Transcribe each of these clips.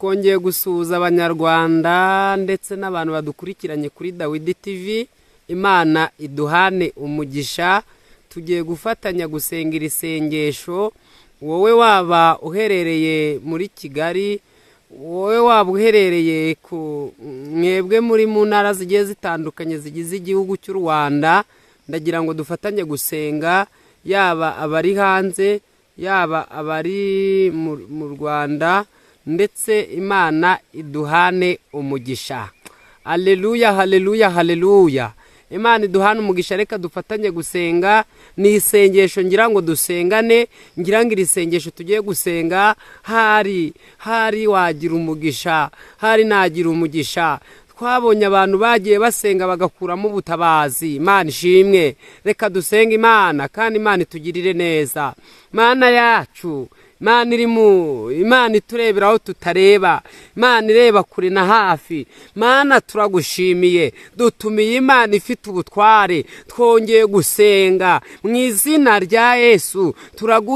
Twongeye gusuhuza Abanyarwanda ndetse n'abantu badukurikiranye kuri Dawidi TV. Imana iduhane umugisha. Tugiye gufatanya gusenga iri sengesho. Wowe waba uherereye muri Kigali, wowe waba uherereye ku mwebwe muri mu ntara zigiye zitandukanye zigize igihugu cy'u Rwanda, ndagira ngo dufatanye gusenga, yaba abari hanze, yaba abari mu Rwanda, ndetse Imana iduhane umugisha. Haleluya, haleluya, haleluya! Imana iduhane umugisha. Reka dufatanye gusenga. Ni isengesho ngira ngo dusengane, ngira ngo iri sengesho tugiye gusenga, hari wagira umugisha, hari nagira umugisha. Twabonye abantu bagiye basenga bagakuramo ubutabazi. Imana ishimwe. Reka dusenge Imana kandi Imana itugirire neza. Mana yacu, Imana iri mu Imana iturebera aho tutareba, Imana ireba kure na hafi, Mana turagushimiye. Dutumiye Imana ifite ubutware. Twongeye gusenga mu izina rya Yesu.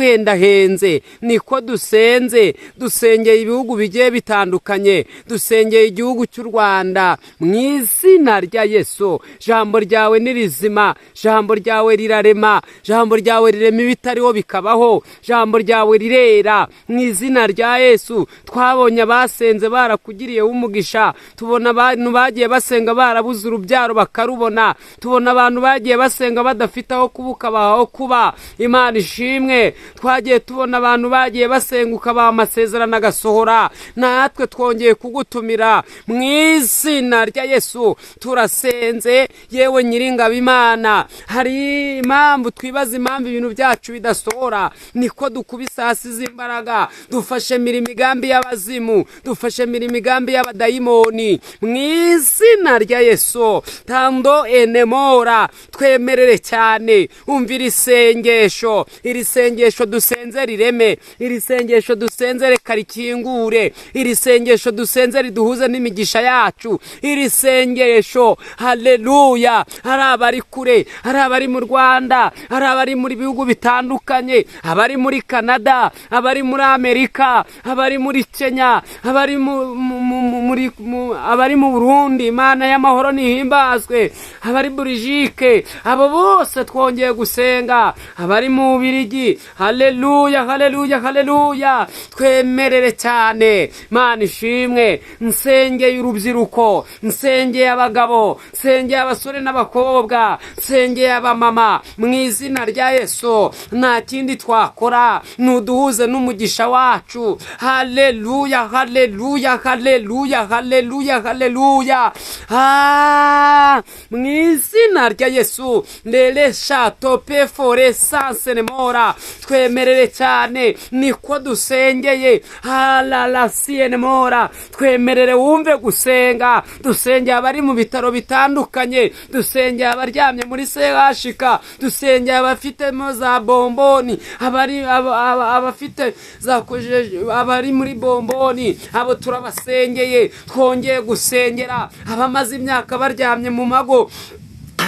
Turaguhendahenze, niko dusenze. Dusengeye ibihugu bigiye bitandukanye, dusengeye igihugu cy'u Rwanda mu izina rya Yesu. Jambo ryawe ni rizima, jambo ryawe rirarema, jambo ryawe rirema ibitariho bikabaho, jambo ryawe rirera mu izina rya Yesu. Twabonye abasenze barakugiriyeho umugisha, tubona abantu bagiye basenga barabuze urubyaro bakarubona, tubona abantu bagiye basenga badafite aho kuba ukabaha aho kuba. Imana ishimwe. Twagiye tubona abantu bagiye basenga ukabaha amasezerano agasohora. Natwe twongeye kugutumira mu izina rya Yesu. Turasenze yewe Nyiringabo Imana. Hari impamvu twibaza impamvu ibintu byacu bidasohora, niko dukubise hasi z'imbaraga. Dufashe imigambi y'abazimu, dufashe imigambi y'abadayimoni mu izina rya Yesu. Tando enemora, twemerere cyane. Umva iri sengesho, iri sengesho dusenze rireme, iri sengesho dusenze reka rikingure, iri sengesho dusenze riduhuze n'imigisha yacu, iri sengesho, haleluya. Hari abari kure, hari abari mu Rwanda, hari abari muri bihugu bitandukanye, abari muri Canada, abari muri Amerika, abari muri Kenya, abari muri abari mu Burundi. Imana y'amahoro nihimbazwe. Abari Burijike, abo bose twongeye gusenga. Abari mu Bubirigi, haleluya, haleluya, haleluya! Twemerere cyane. Imana ishimwe. Nsengeye urubyiruko, nsengeye abagabo, nsengeye abasore n'abakobwa, nsengeye abamama mu izina rya Yesu. Nta kindi twakora, nuduhuze n'umugisha wacu. Haleluya, haleluya, haleluya, haleluya, haleluya! Mu izina rya Yesu. Leresha tope fore sansenemora, twemerere cyane, niko dusengeye. Halalasiyenemora, twemerere wumve gusenga. Dusengeye abari mu bitaro bitandukanye, dusengeye abaryamye muri CHK, dusengeye abafitemo za bomboni, abari abafite za abari muri bomboni, abo turabasengeye. Twongeye gusengera abamaze imyaka baryamye mu mago,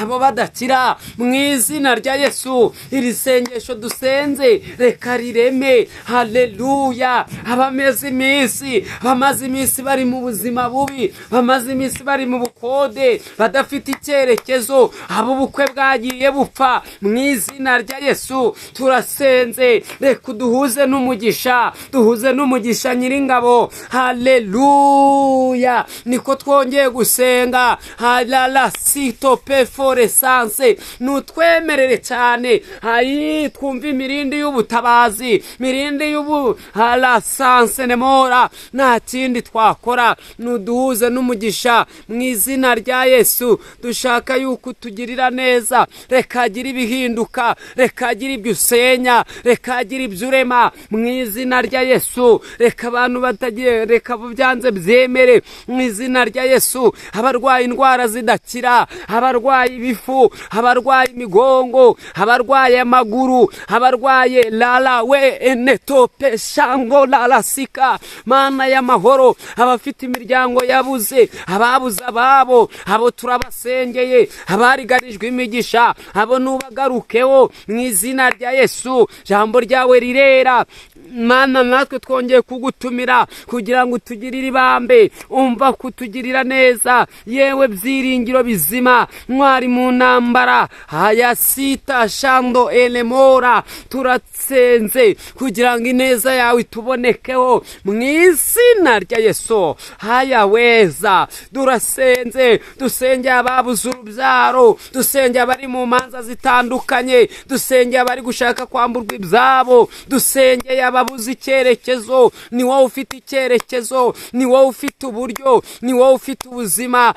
abo badakira mu izina rya Yesu. Iri sengesho dusenze reka rireme. Haleluya! Abameze iminsi, bamaze iminsi bari mu buzima bubi, bamaze iminsi bari mu bukode, badafite icyerekezo, abo ubukwe bwagiye bupfa, mu izina rya Yesu turasenze. Reka uduhuze n'umugisha, duhuze n'umugisha Nyiringabo. Haleluya! Niko twongeye gusenga. Halalasito peforesanse, nutwemerere cyane. Hayi, twumve imirindi y'ubutabazi, mirindi y'ubu harasanse nemora. Nta kindi twakora, nuduhuze n'umugisha mu izina rya Yesu. Dushaka yuko utugirira neza. Reka agire ibihinduka, reka agire ibyo usenya, reka agire ibyo urema mu izina rya Yesu. Reka abantu batagiye, reka byanze byemere mu izina rya Yesu. Abarwaye indwara zidakira, abarwaye ibifu, abarwaye imigongo, abarwaye amaguru, abarwaye lala we enetope shango lalasika, Mana y'amahoro, abafite imiryango yabuze, ababuze ababo, abo turabasengeye. Abariganijwe imigisha, abo nubagarukeho mu izina rya Yesu. Jambo ryawe rirera. Mana, natwe twongeye kugutumira kugira ngo utugirire ibambe, umva kutugirira neza. Yewe byiringiro bizima, mwari mu ntambara hayasita shando elemora, turatsenze kugira ngo ineza yawe itubonekeho mu izina rya Yesu. Hayaweza, turasenze, dusengeye ababuze urubyaro, dusengeye abari mu manza zitandukanye, dusengeye abari gushaka kwamburwa ibyabo, dusengeye ababuze icyerekezo. Ni wowe ufite icyerekezo, ni wowe ufite uburyo, ni wowe ufite ubuzima.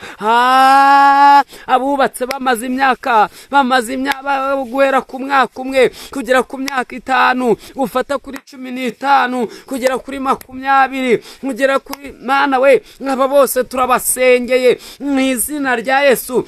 Abubatse bamaze imyaka guhera ku mwaka 1 kugera ku myaka 5, ufata kuri 15 kugera kuri 20, kugera kuri Mana we, aba bose turabasengeye mu izina rya Yesu.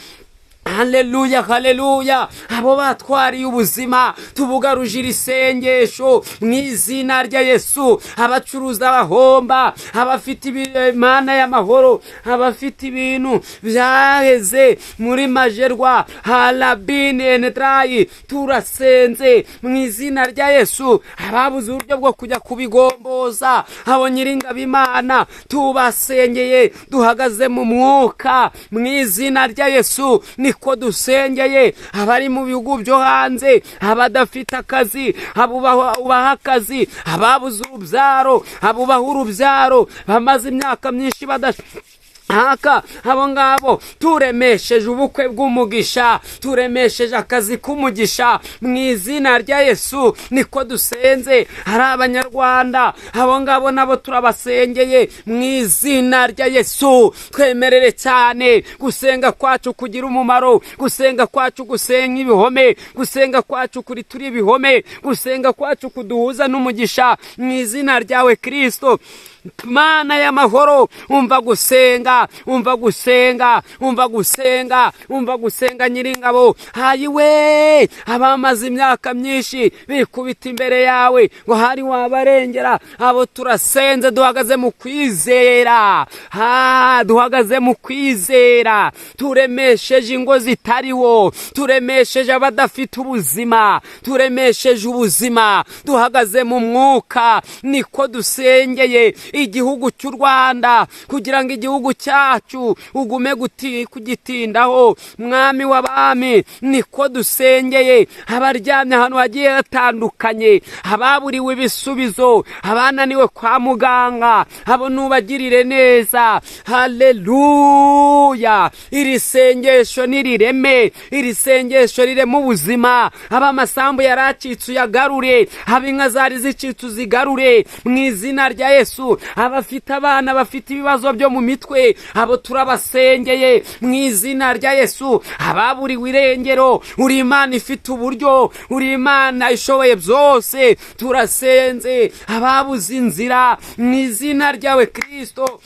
Haleluya, haleluya! Abo batwariye ubuzima, tubugaruje iri sengesho mu izina rya Yesu. Abacuruza bahomba, abafite Imana y'amahoro, abafite ibintu byaheze muri majerwa harabini enedarayi, turasenze mu izina rya Yesu. Ababuze uburyo bwo kujya kubigomboza, abo nyiringabo Imana tubasengeye, duhagaze mu mwuka mu izina rya Yesu, niko dusengeye. Abari mu bihugu byo hanze, abadafite akazi, abubaha akazi, ababuze urubyaro, abubaha urubyaro, bamaze imyaka myinshi badashaka, abo ngabo turemesheje ubukwe bw'umugisha, turemesheje akazi k'umugisha mu izina rya Yesu, niko dusenze. Hari Abanyarwanda, abo ngabo nabo turabasengeye mu izina rya Yesu. Twemerere cyane gusenga kwacu kugira umumaro, gusenga kwacu gusenga ibihome, gusenga kwacu kuri turi ibihome, gusenga kwacu kuduhuza n'umugisha mu izina ryawe Kirisito. Mana y'amahoro, umva gusenga, umva gusenga, umva gusenga, umva gusenga. Nyiringabo, hayiwe, abamaze imyaka myinshi bikubita imbere yawe ngo hari wabarengera, abo turasenze, duhagaze mu kwizera, ha duhagaze mu kwizera. Turemesheje ingo zitariwo, turemesheje abadafite ubuzima, turemesheje ubuzima, duhagaze mu mwuka, niko dusengeye igihugu cy'u Rwanda kugira ngo igihugu cyacu ugume kugitindaho, Mwami w'abami, niko dusengeye. Abaryamye ahantu hagiye hatandukanye, ababuriwe ibisubizo, abananiwe kwa muganga, abo nubagirire neza. Haleluya! Iri sengesho nirireme, iri sengesho rirema ubuzima. Aba amasambu yaracitse uyagarure, aba inka zari zicitse uzigarure mu izina rya Yesu. Abafite abana bafite ibibazo byo mu mitwe, abo turabasengeye mu izina rya Yesu. Ababuriwe irengero, uri Imana ifite uburyo, uri Imana ishoboye byose, turasenze. Ababuze inzira, mu izina ryawe Kirisito,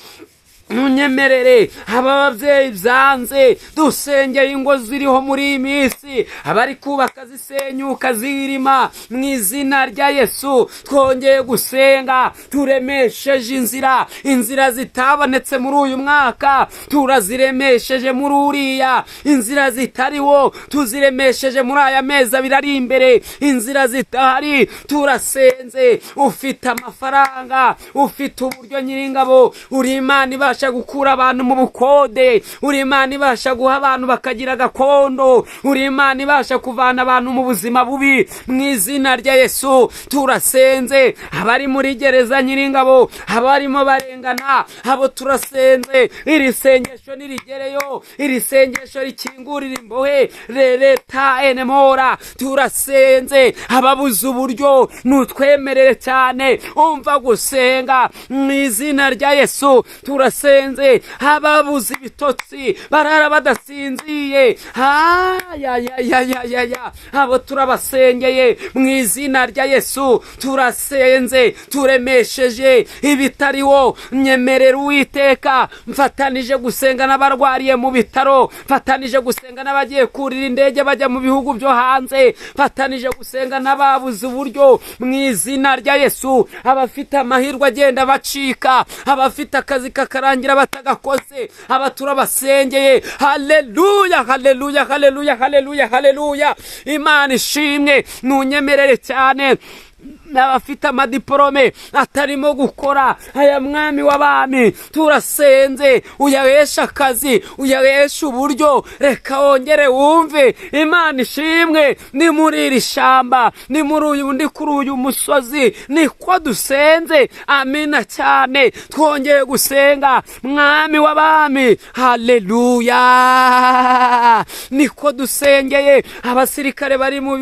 ntunyemerere. Aba babyeyi byanze, dusengeye ingo ziriho muri iyi minsi, abari kubaka zisenyuka zirima, mu izina rya Yesu twongeye gusenga, turemesheje inzira, inzira zitabonetse muri uyu mwaka turaziremesheje muri uriya, inzira zitariwo tuziremesheje muri aya mezi 2 ari imbere, inzira zitahari turasenze. Ufite amafaranga, ufite uburyo, nyiringabo, uri Imana ibasha gukura abantu mu bukode, uri Imana ibasha guha abantu bakagira gakondo, uri Imana ibasha kuvana abantu mu buzima bubi, mu izina rya Yesu turasenze. Abari muri gereza, nyiringabo, abarimo barengana, abo turasenze, iri sengesho nirigereyo, iri sengesho rikingurira imbohe rereta enemora, turasenze. Ababuze uburyo, nutwemerere cyane, umva gusenga mu izina rya Yesu, turasenze. Ababuze ibitotsi, barara badasinziye, ya, abo turabasengeye mu izina rya Yesu, turasenze, turemesheje ibitariwo. Nyemerera Uwiteka, mfatanije gusenga n'abarwariye mu bitaro, mfatanije gusenga n'abagiye kurira indege bajya mu bihugu byo hanze, mfatanije gusenga n'ababuze uburyo mu izina rya Yesu, abafite amahirwe agenda bacika, abafite akazi kakarangira batagakoze, aba turabasengeye. Haleluya, haleluya, haleluya, haleluya, haleluya! Imana ishimwe. Ntunyemerere cyane. N'abafite amadiporome atarimo gukora, aya Mwami w'abami, turasenze uyaheshe akazi, uyaheshe uburyo. Reka wongere wumve. Imana ishimwe. Ni muri iri shamba, ni muri uyu, ndi kuri uyu musozi, niko dusenze. Amina cyane. Twongeye gusenga, Mwami w'abami, haleluya. Niko dusengeye abasirikare bari mu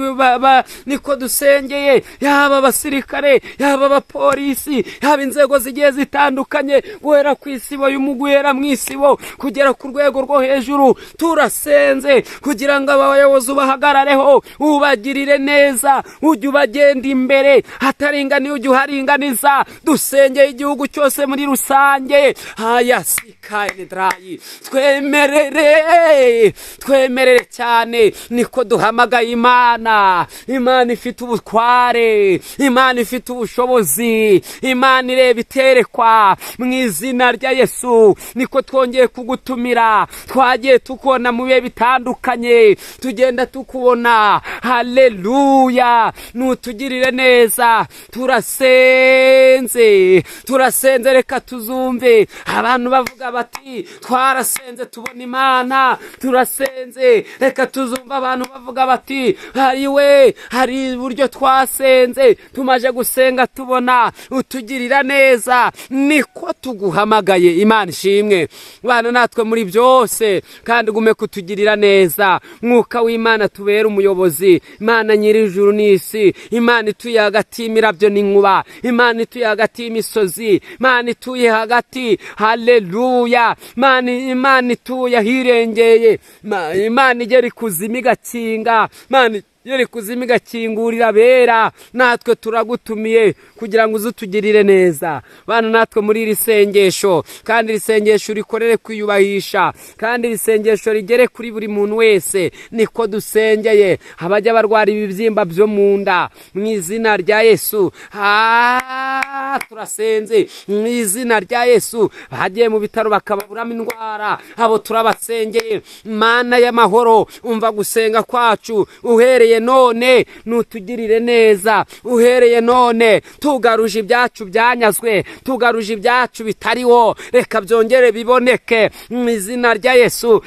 niko dusengeye, yaba abasirikare, yaba abapolisi, yaba inzego zigiye zitandukanye, guhera ku isibo y'umuguhera mu isibo kugera ku rwego rwo hejuru. Turasenze kugira ngo abayobozi ubahagarareho, ubagirire neza, ujye ubagenda imbere, hataringaniye ujye uharinganiza. Dusengeye igihugu cyose muri rusange. Haya sikayenedarayi, twemerere, twemerere cyane. Niko duhamagaye Imana, Imana ifite ubutware, Imana ifite ubushobozi, Imana ireba iterekwa. Mu izina rya Yesu niko twongeye kugutumira. Twagiye tukubona mu bihe bitandukanye, tugenda tukubona. Haleluya, nutugirire neza. Turasenze, turasenze. Reka tuzumve abantu bavuga bati: "Twarasenze tubona Imana." Turasenze, reka tuzumve abantu bavuga bati: "Hari we, hari uburyo twasenze, tumaze gusenga tubona utugirira neza." Niko tuguhamagaye. Imana ishimwe. Bana natwe muri byose kandi ugume kutugirira neza. Mwuka w'Imana, tubere umuyobozi. Imana nyir'ijuru n'isi, Imana ituye hagati y'imirabyo n'inkuba, Imana ituye hagati y'imisozi, Imana ituye hagati, haleluya, Imana ituye ahirengeye, Imana igera ikuzimu igakinga, Imana igera ikuzimu igakingurira abera, natwe turagutumiye kugira ngo uze utugirire neza. Bana natwe muri iri sengesho, kandi iri sengesho urikorere kwiyubahisha, kandi iri sengesho rigere kuri buri muntu wese. Niko dusengeye abajya barwara ibibyimba byo mu nda, mu izina rya Yesu. Turasenze mu izina rya Yesu. Bagiye mu bitaro bakababuramo indwara, abo turabasengeye. Mana y'amahoro, umva gusenga kwacu. Uhereye none nutugirire neza. Uhereye none tugaruje ibyacu byanyazwe, tugaruje ibyacu bitariho, reka byongere biboneke mu izina rya Yesu.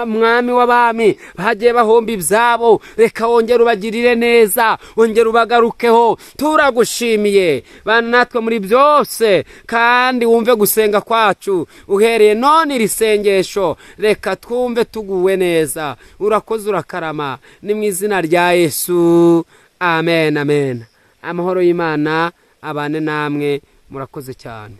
Mwami w'abami, bagiye bahomba ibyabo, reka wongere ubagirire neza, wongere ubagarukeho. Turagushimiye. Bana natwe muri byose kandi wumve gusenga kwacu. Uhereye none iri sengesho, reka twumve tuguwe neza. Urakoze, urakarama. Ni mu izina rya Yesu, amen, amen. Amahoro y'Imana abane namwe. Murakoze cyane.